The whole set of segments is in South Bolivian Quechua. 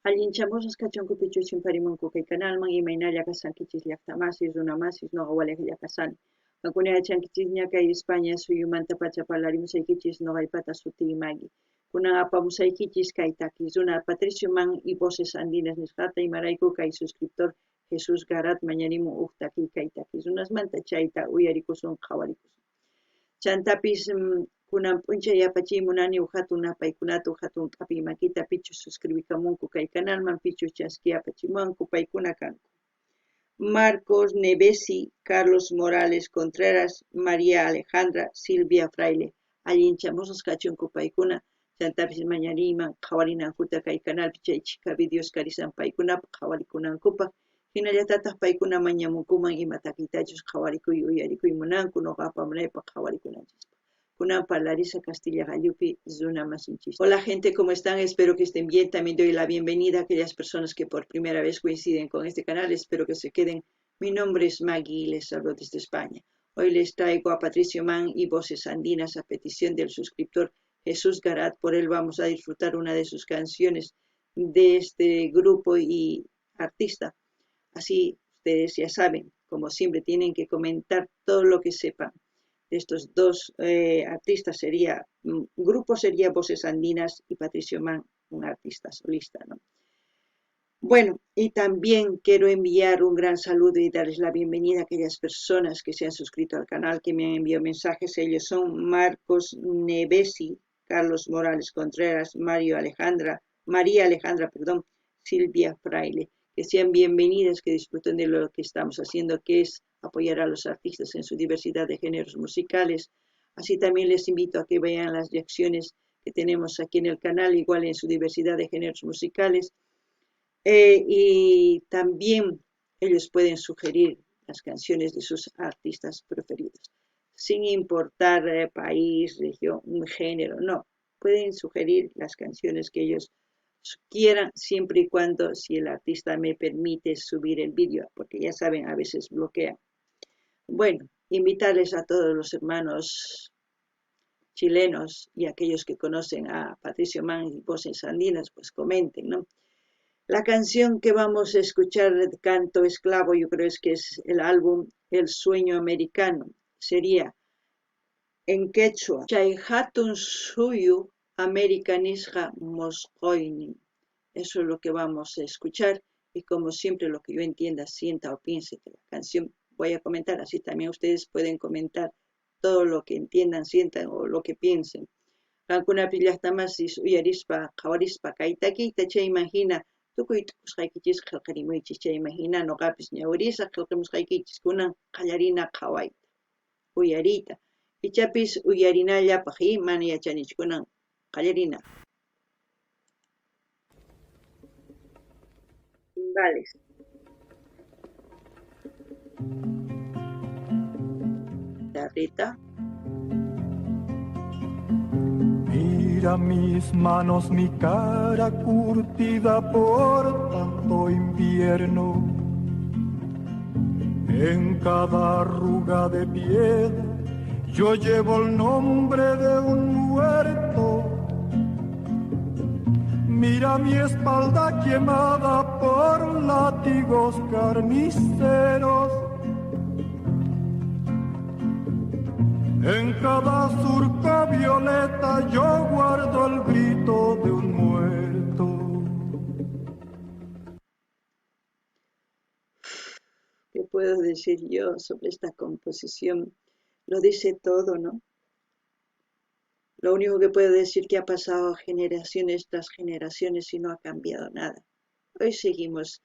Allinchamusqas kachunku pichus chimparimunku kay kanalman, imaynalla kashankichis llaqtamasis, runamasis, noqa walejlla kashani. Qankuna yachankichisña kay España suyumantapacha parlarimusaykichis noqaypata sutiy Maggie. Kunan apamusaykichis kay takiy runa Patricio Mann y Voces Andinas nisqata, imarayku kay suscriptor Jesús Garat mañarimun uj takiy kay takiy runasmanta, chayta uyarikusun qhawarikusun. Chantapis kunan p'unchay apachiy munani uj jatun napaykunata, uj jatun k'apiy makita pichus suscribikamunku kay kanalman, pichus chaski apachimuwanku, paykuna kanku. Marcos Nevesi, Carlos Morales Contreras, María Alejandra, Silvia Fraile. Allinchamusqas kachunku paykuna, chantapis mañariyman qhawarinankuta kay canalpi chay chhika videos karisan paykunapaj qhawarikunankupaj, jinallatataj paykuna mañamunkuman ima takiytachus qhawarikuy uyarikuy munanku noqa apamunaypaj qhawarikunanchispaj. Kunan parlarisa Castilla Gallupi runa masinchis. Hola gente, ¿cómo están? Espero que estén bien. También doy la bienvenida a aquellas personas que por primera vez coinciden con este canal. Espero que se queden. Mi nombre es Maggie y les hablo desde España. Hoy les traigo a Patricio Mann y Voces Andinas a petición del suscriptor Jesús Garat. Por él vamos a disfrutar una de sus canciones de este grupo y artista. Así ustedes ya saben, como siempre tienen que comentar todo lo que sepan de estos dos artistas. Sería, grupo sería Voces Andinas y Patricio Mann, un artista solista, ¿no? Bueno, y también quiero enviar un gran saludo y darles la bienvenida a aquellas personas que se han suscrito al canal, que me han enviado mensajes. Ellos son Marcos Nevesi, Carlos Morales Contreras, Mario Alejandra, María Alejandra, perdón, Silvia Fraile. Que sean bienvenidas, que disfruten de lo que estamos haciendo, que es apoyar a los artistas en su diversidad de géneros musicales. Así también les invito a que vean las reacciones que tenemos aquí en el canal, igual en su diversidad de géneros musicales. Y también ellos pueden sugerir las canciones de sus artistas preferidos, sin importar país, región, género, no. Pueden sugerir las canciones que ellos quieran, siempre y cuando, si el artista me permite subir el vídeo, porque ya saben, a veces bloquea. Bueno, invitarles a todos los hermanos chilenos y aquellos que conocen a Patricio Mann y Voces Andinas, pues comenten, ¿no? La canción que vamos a escuchar, Canto Esclavo, yo creo es que es el álbum El Sueño Americano. Sería en quechua, Chay hatun suyu América nisqa mosqoynin. Eso es lo que vamos a escuchar y como siempre lo que yo entienda, sienta o piense de la canción voy a comentar. Así también ustedes pueden comentar todo lo que entiendan, sientan o lo que piensen. Qankunapi llaqtamasis uyarispa, qhawarispa kay takiyta chayman hina tukuy tukusqaykichis qillqarimuychis, chayman hina noqapis ñawirisaq qillqamusqaykichis kunan qallarina qhawayta, uyariyta. Ichapis uyarinallapaq mana yachanichu kunan qallarina. Timbales. Guitarrita. Mira mis manos, mi cara curtida por tanto invierno. En cada arruga de piel yo llevo el nombre de un muerto. Mira mi espalda quemada por látigos carniceros. En cada surco violeta yo guardo el grito de un muerto. ¿Qué puedo decir yo sobre esta composición? Lo dice todo, ¿no? Lo único que puedo decir que ha pasado generaciones tras generaciones y no ha cambiado nada. Hoy seguimos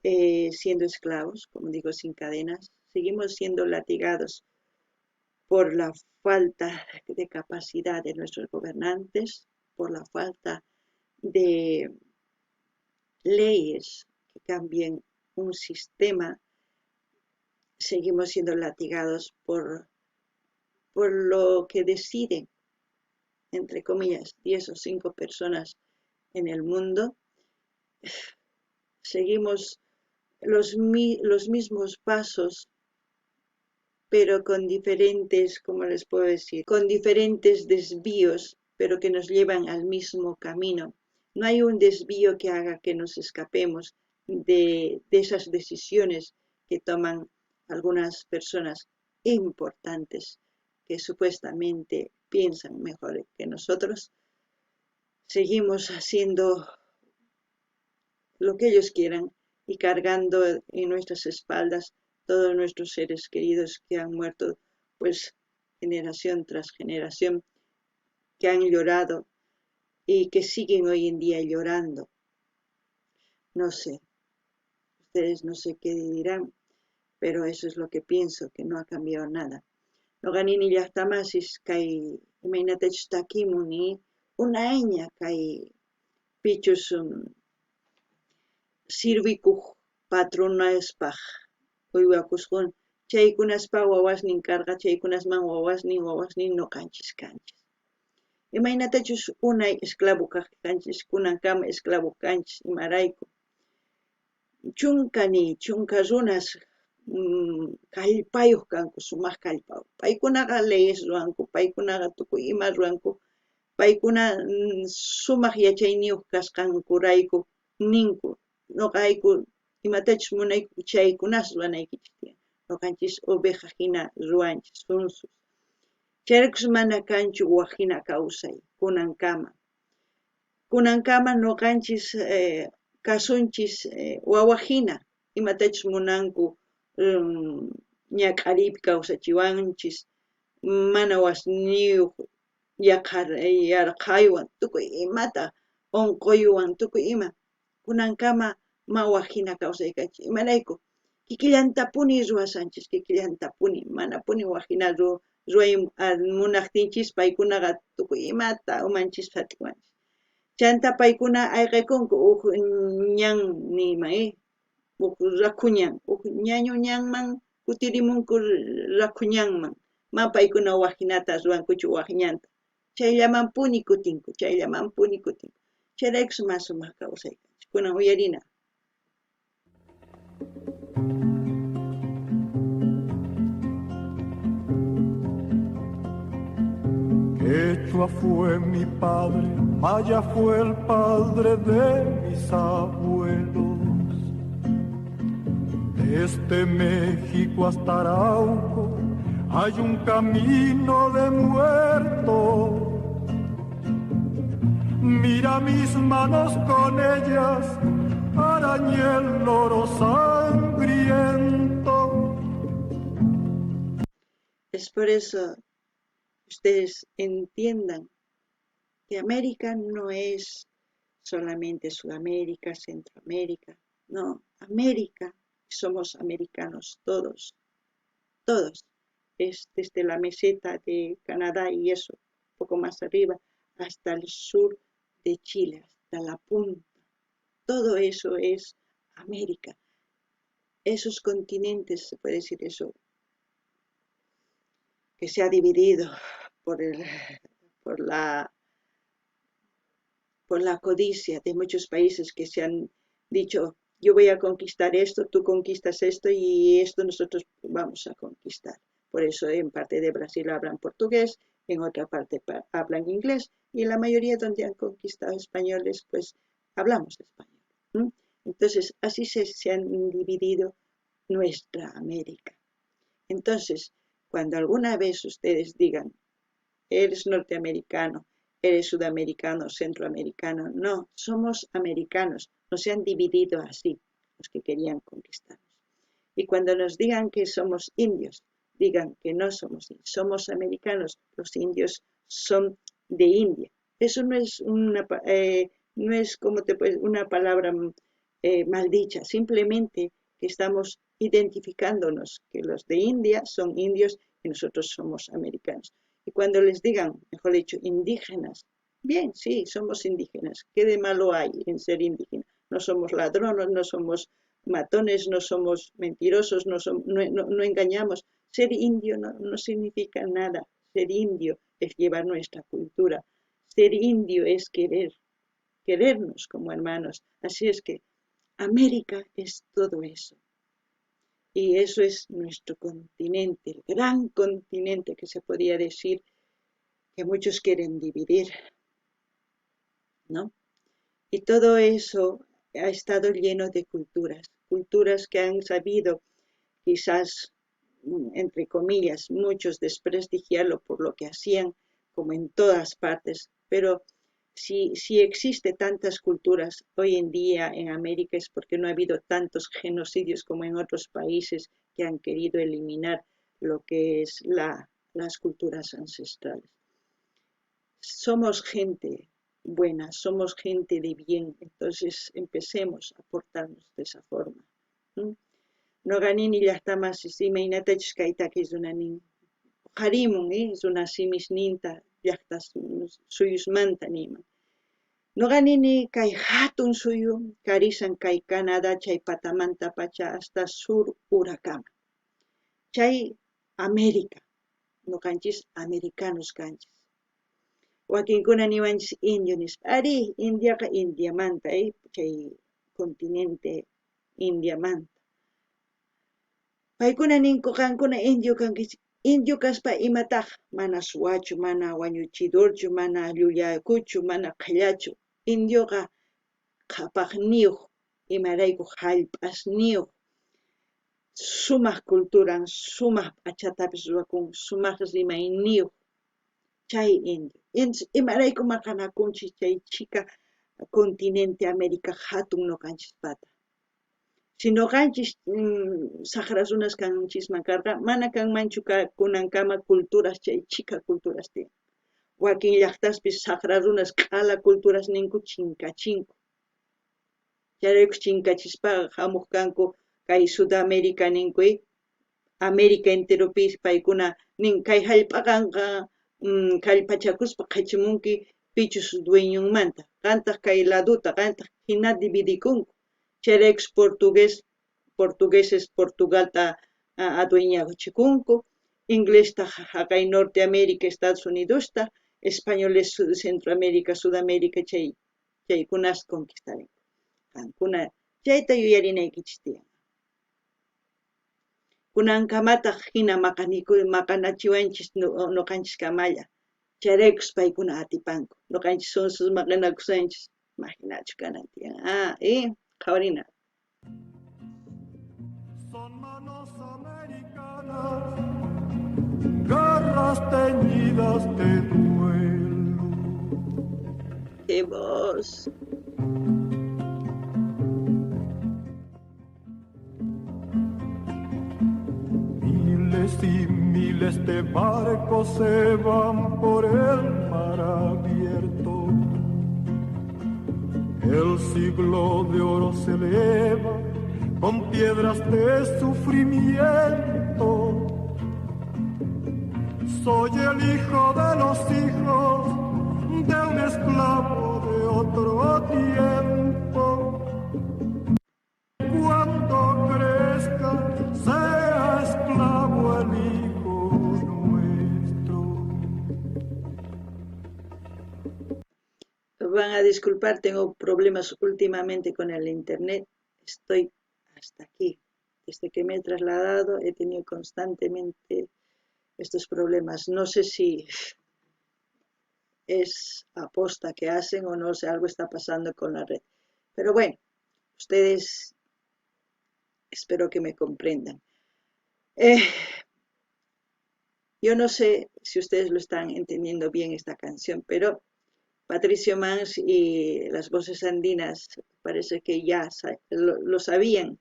siendo esclavos, como digo, sin cadenas. Seguimos siendo latigados por la falta de capacidad de nuestros gobernantes, por la falta de leyes que cambien un sistema. Seguimos siendo latigados por lo que deciden, entre comillas, 10 o 5 personas en el mundo. Seguimos los mismos pasos, pero con diferentes, ¿cómo les puedo decir? Con diferentes desvíos, pero que nos llevan al mismo camino. No hay un desvío que haga que nos escapemos de esas decisiones que toman algunas personas importantes que supuestamente piensan mejor que nosotros. Seguimos haciendo lo que ellos quieran y cargando en nuestras espaldas todos nuestros seres queridos que han muerto, pues generación tras generación, que han llorado y que siguen hoy en día llorando. No sé, ustedes no sé qué dirán, pero eso es lo que pienso, que no ha cambiado nada. Noqa nini llaqtamasis kay imaynatachus takimuni unayña kay pichus sirvikuq patronaspaq uywakusqun chaykunaspa wawasnin karqa chaykunasman wawasnin wawasnin noqanchis kanchis. Imaynatachus unay esclavo kaq kanchis kunankama esclavo kanchis imarayku. Chunka runas kallpayuq kanku, sumaq kallpayuq. Paykunaqa leyes ruwanku, paykunaqa tukuy ima ruwanku, paykuna sumaq yachayniyuq kasqankurayku ninku, noqayku imatachus munayku chaykunas ruwanaykichis tiyan. Noqanchis oveja hina ruwanchis, sunsus. Chayraykus mana kanchu waj hina kawsay kunankama. Kunankama noqanchis kasunchis wawa hina, imatachus munanku ñak'ariypi kawsachiwanchis, mana wasniyuq yarqhaywan, tukuy imata unquywan, tukuy ima. Kunankama ma waj hina kawsay kanchis. Imarayku kikillantapuni ruwasanchis, kikillantapuni, manapuni waj hina ruway munaqtinchis paykunaqa tukuy imata umanchis sat'iwanchis. Chanta paykuna ayqekunku uj ñan niyman, uj rakhu ñan, uj ñañu ñanman kutirimunku rakhu ñanman. Ma paykuna waj hinata ruwankuchu waj ñanta. Chayllamanpuni kutinku, chayllamanpuni kutinku. Chayraykus ma sumaq kawsay kanchis. Kunan uyarina. Quechua fue mi padre, maya fue el padre de mis abuelos. Desde México hasta Arauco hay un camino de muertos. Mira mis manos con ellas, arañé el oro sangriento. Es por eso ustedes entiendan que América no es solamente Sudamérica, Centroamérica, no, América, somos americanos todos, todos, es desde la meseta de Canadá y eso, un poco más arriba, hasta el sur de Chile, hasta la punta, todo eso es América. Esos continentes, se puede decir eso, que se ha dividido por la codicia de muchos países que se han dicho, yo voy a conquistar esto, tú conquistas esto y esto nosotros vamos a conquistar. Por eso en parte de Brasil hablan portugués, en otra parte hablan inglés y en la mayoría donde han conquistado españoles, pues hablamos español. Entonces así se han dividido nuestra América. Entonces, cuando alguna vez ustedes digan, eres norteamericano, eres sudamericano, centroamericano, no, somos americanos, nos se han dividido así los que querían conquistarnos. Y cuando nos digan que somos indios, digan que no somos indios, somos americanos, los indios son de India. Eso no es una, no es como te puedes, una palabra maldicha, simplemente que estamos identificándonos que los de India son indios y nosotros somos americanos. Y cuando les digan, mejor dicho, indígenas, bien, sí, somos indígenas. ¿Qué de malo hay en ser indígena? No somos ladrones, no somos matones, no somos mentirosos, no engañamos. Ser indio no significa nada. Ser indio es llevar nuestra cultura. Ser indio es querernos como hermanos. Así es que América es todo eso. Y eso es nuestro continente, el gran continente que se podía decir que muchos quieren dividir, ¿no? Y todo eso ha estado lleno de culturas, culturas que han sabido, quizás, entre comillas, muchos desprestigiarlo por lo que hacían, como en todas partes, pero si existe tantas culturas hoy en día en América es porque no ha habido tantos genocidios como en otros países que han querido eliminar lo que es las culturas ancestrales. Somos gente buena, somos gente de bien, entonces empecemos a portarnos de esa forma. Noqa nini llaqtamasis imaynatachus kay takiy runa nin, uqharimun runa simisninta llaqta suyusmanta niman. Noqa nini kay hatun suyu karisan kay Canadá chay patamanta pacha hasta sur urakama. Chay América, noqanchis americanos kanchis. Wakinkuna niwanchis indio nispa. Arí, Indiaqa Indiamanta, chay continente Indiamanta. Paykuna ninku qankuna indio kankichis. Indio kaspa imataj, mana suwachu, mana wañuchidorchu, mana llullakuchu, mana qhellachu. Indioqa qhapajniyuq, imarayku hallp'asniyuq, sumaq culturan, sumaq p'achatapis ruwakun, sumaq rimayniyuq, chay indio. Imarayku maqanakunchis chay chhika continente América hatun noqanchispata. Si noqanchis saqra runas kanchisman karqa, mana kanmanchu kunankama culturas chay chhika culturas tiyan. Wakin llaqtaspis saqra runas q'ala culturas ninku chinkachinku. Chayrayku chinkachispaqa hamuq kanku kay Sudamérica ninku, América enteropis paykuna nin kay hallp'aqanqa kallpachakuspa qhichimunki pichus dueñonmanta, qantaq kay laduta, qantaq hina dividikunku. Chayraykus portugueses Portugalta adueñachikunku, inglestaq haqay Norteamérica, Estados Unidosta, españoles Centroamérica, Sudamérica chaykunas conquistarinku. Qankuna chayta yuyarinaykichis tiyan. Kunankamataq hina maqanachiwanchis noqanchis kamalla. Chayraykus paykuna atipanku. Noqanchis sonsos maqanakusanchis. Imaginachu kanan tiyan. Qhawarina. Son manos americanas, garras teñidas de duelo. ¡Qué voz! Miles y miles de barcos se van por el mar abierto. El siglo de oro se eleva con piedras de sufrimiento. Soy el hijo de los hijos de un esclavo de otro tiempo. Cuando crezca, sea esclavo el hijo nuestro. Van a disculpar, tengo problemas últimamente con el internet. Estoy hasta aquí. Desde que me he trasladado he tenido constantemente estos problemas. No sé si es aposta que hacen o no sé, algo está pasando con la red. Pero bueno, ustedes espero que me comprendan. Yo no sé si ustedes lo están entendiendo bien esta canción, pero Patricio Mans y las voces andinas parece que ya lo sabían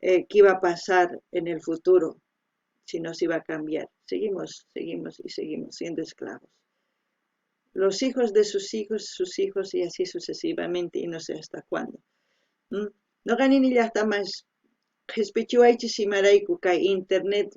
qué iba a pasar en el futuro, si nos iba a cambiar. Seguimos, seguimos y seguimos siendo esclavos. Los hijos de sus hijos, sus hijos y así sucesivamente, y no sé hasta cuándo. Noqa nini llaqtamas qhispichiwaychis imarayku kay internet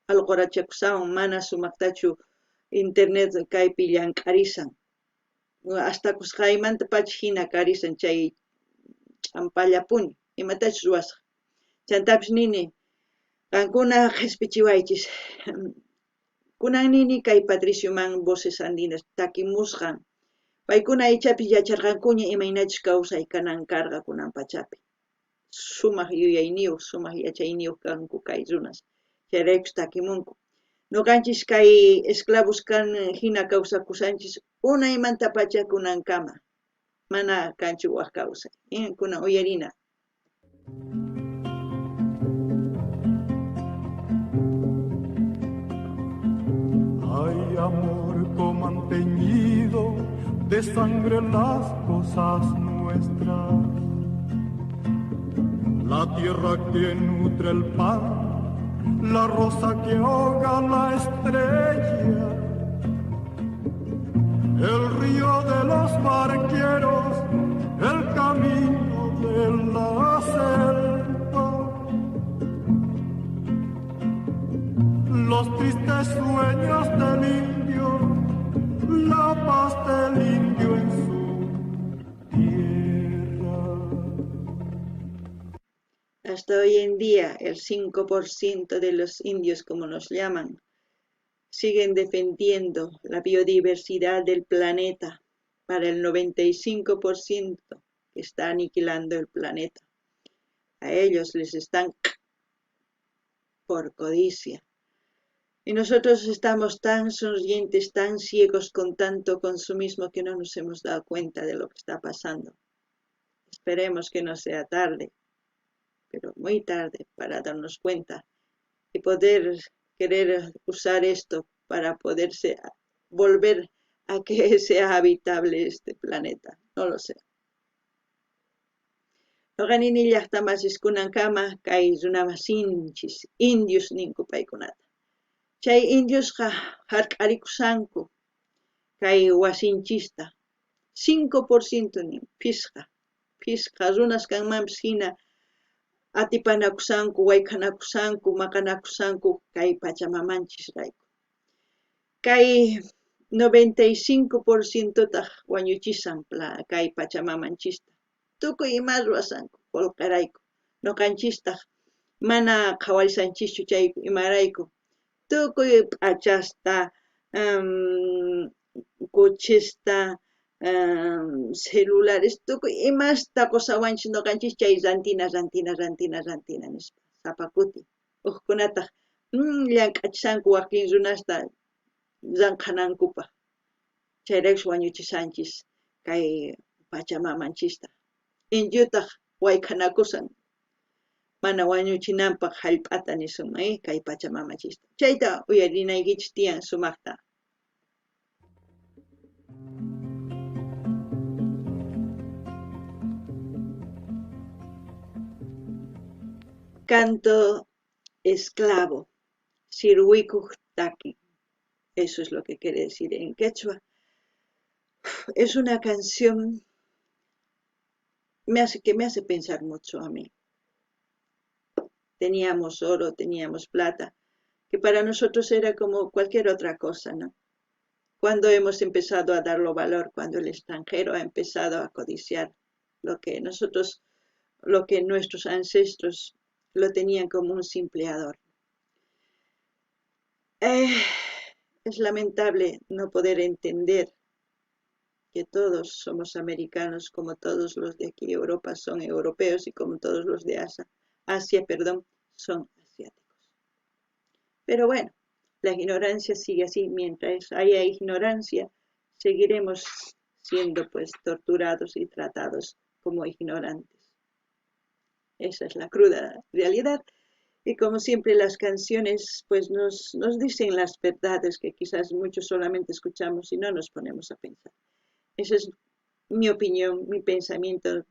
alqurachakusawan mana sumaqtachu internet kaypi llank'arisan. Hasta kusqaymanta pacha hina karisan chay ch'ampallapuni, imatachus ruwasaq. Chantapis nini, qankuna qhispichiwaychis. Kunan nini kay Patricio Mann Voces Andinas takimusqan. Paykuna ichapis yacharqankuña imaynachus kawsay kanan karqa kunan pachapi. Sumaq yuyayniyuq, sumaq yachayniyuq kanku kay runas. Chayraykus takimunku. Noqanchis kay esclavos kan hina kawsakusanchis unaymantapacha kunankama. Mana kanchu waj kawsay. Kunan uyarina. Ay, amor, como han teñido de sangre las cosas nuestras. La tierra que nutre el pan, la rosa que ahoga la estrella, el río de los barqueros, el camino de la selva, los tristes sueños del indio, la paz del indio en su tierra. Hasta hoy en día, el 5% de los indios, como nos llaman, siguen defendiendo la biodiversidad del planeta para el 95% que está aniquilando el planeta. A ellos les están por codicia. Y nosotros estamos tan sonrientes, tan ciegos con tanto consumismo que no nos hemos dado cuenta de lo que está pasando. Esperemos que no sea tarde, pero muy tarde para darnos cuenta y poder querer usar esto para poderse volver a que sea habitable este planeta. No lo sé. Noqa nini llaqtamasis kunankama kay runamasinchis indios ninku paykunata. Chay indiosqa hark'arikushanku kay wasinchista. 5% nin phisqa. Phisqa runas kanmanpis hina atipanakushanku, wayk'anakushanku, maqanakushanku kay pachamamanchisrayku. Kay 95%taq wañuchisan kay pachamamanchista. Tukuy ima ruwasanku qolqerayku. Noqanchistaq mana qhawarisanchischu chay imarayku. Tukuy p'achasta, cochesta, celulares, tukuy imasta qosawanchis noqanchis chay rantina, rantina, rantina, rantina nispa. Sapa kuti. Ujkunataq llank'achishanku wakin runasta ranqhanankupaq. Chayraykus wañuchisanchis kay pachamamanchista. Indiotaq wayk'anakusan mana wañuchinanpaq hallp'ata nisunman kay pachamamachista. Chayta uyarinaykichis tiyan sumaqta. Canto esclavo, sirwikuq taki. Eso es lo que quiere decir en quechua. Es una canción que me hace pensar mucho a mí. Teníamos oro, teníamos plata, que para nosotros era como cualquier otra cosa, ¿no? Cuando hemos empezado a darlo valor, cuando el extranjero ha empezado a codiciar lo que nosotros, lo que nuestros ancestros lo tenían como un simple adorno. Es lamentable no poder entender que todos somos americanos, como todos los de aquí, Europa son europeos y como todos los de Asia, son asiáticos. Pero bueno, la ignorancia sigue así. Mientras haya ignorancia, seguiremos siendo torturados y tratados como ignorantes. Esa es la cruda realidad. Y como siempre las canciones nos dicen las verdades que quizás muchos solamente escuchamos y no nos ponemos a pensar. Esa es mi opinión, mi pensamiento.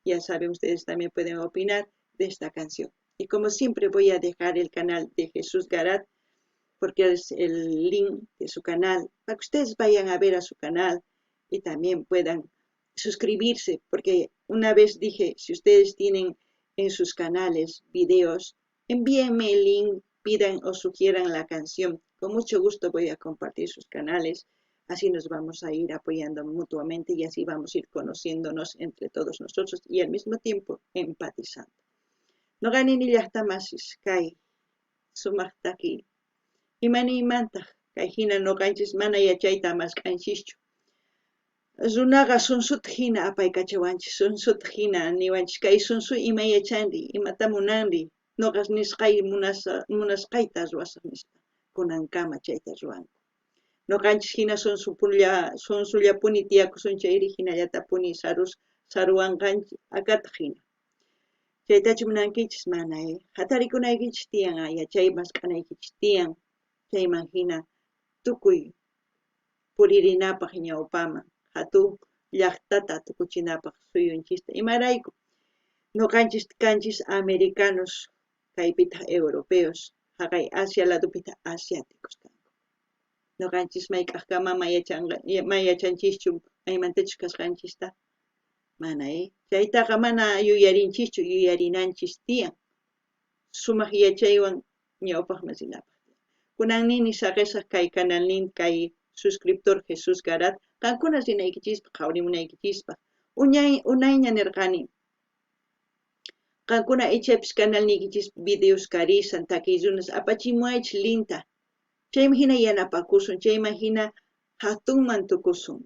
Ya saben, ustedes también pueden opinar de esta canción. Y como siempre voy a dejar el canal de Jesús Garat, porque es el link de su canal, para que ustedes vayan a ver a su canal y también puedan suscribirse, porque una vez dije, si ustedes tienen en sus canales videos, envíenme el link, pidan o sugieran la canción. Con mucho gusto voy a compartir sus canales. Así nos vamos a ir apoyando mutuamente y así vamos a ir conociéndonos entre todos nosotros y al mismo tiempo empatizando. Noqa nini llaqtamasis kay sumaq taki. Imaniymantaj kay hina noqanchis mana yachayta mask'anchischu. Runaqa sunsuta hina apaykachawanchis, sunsuta hina niwanchis, kay sunsu ima yachanri, imata munanri, noqas nisqay munasqayta ruwasaq nispa. Kunankama chayta ruwanku. Noqanchis hina sonsollapuni tiyakusun chayri hinallatapuni saruwanqanchis akataq hina. Chaytachu munankichis? Mana, eh? Hatarikunaykichis tiyan, yachay mask'anaykichis tiyan, chayman hina tukuy puririnapaq ñawpaman, hatun llaqtata tukuchinapaq suyunchista. Imarayku? Noqanchis kanchis americanos, kaypitaq europeos, haqay Asia ladopitaq asiáticos kanku. Noqanchis mayk'aqkama ma yachanchischu maymantachus kasqanchista? Mana, eh? Chaytaqa mana yuyarinchischu, yuyarinanchis tiyan. Sumaq yachaywan ñawpaqman rinapaq. Kunan nini saqesaq kay canalnin kay suscriptor Jesús Garat, qankuna rinaykichispaq, qhawarimunaykichispaq. Unayña nirqani, qankuna ichapis canalniykichis videos karisan, takiy runas, apachimuwaychis linta. Chayman hina yanapakusun, chayman hina hatunman tukusun.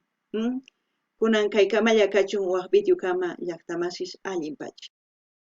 Kunan kaykamalla kachun, wak videokama llaqtamasis allin pacha.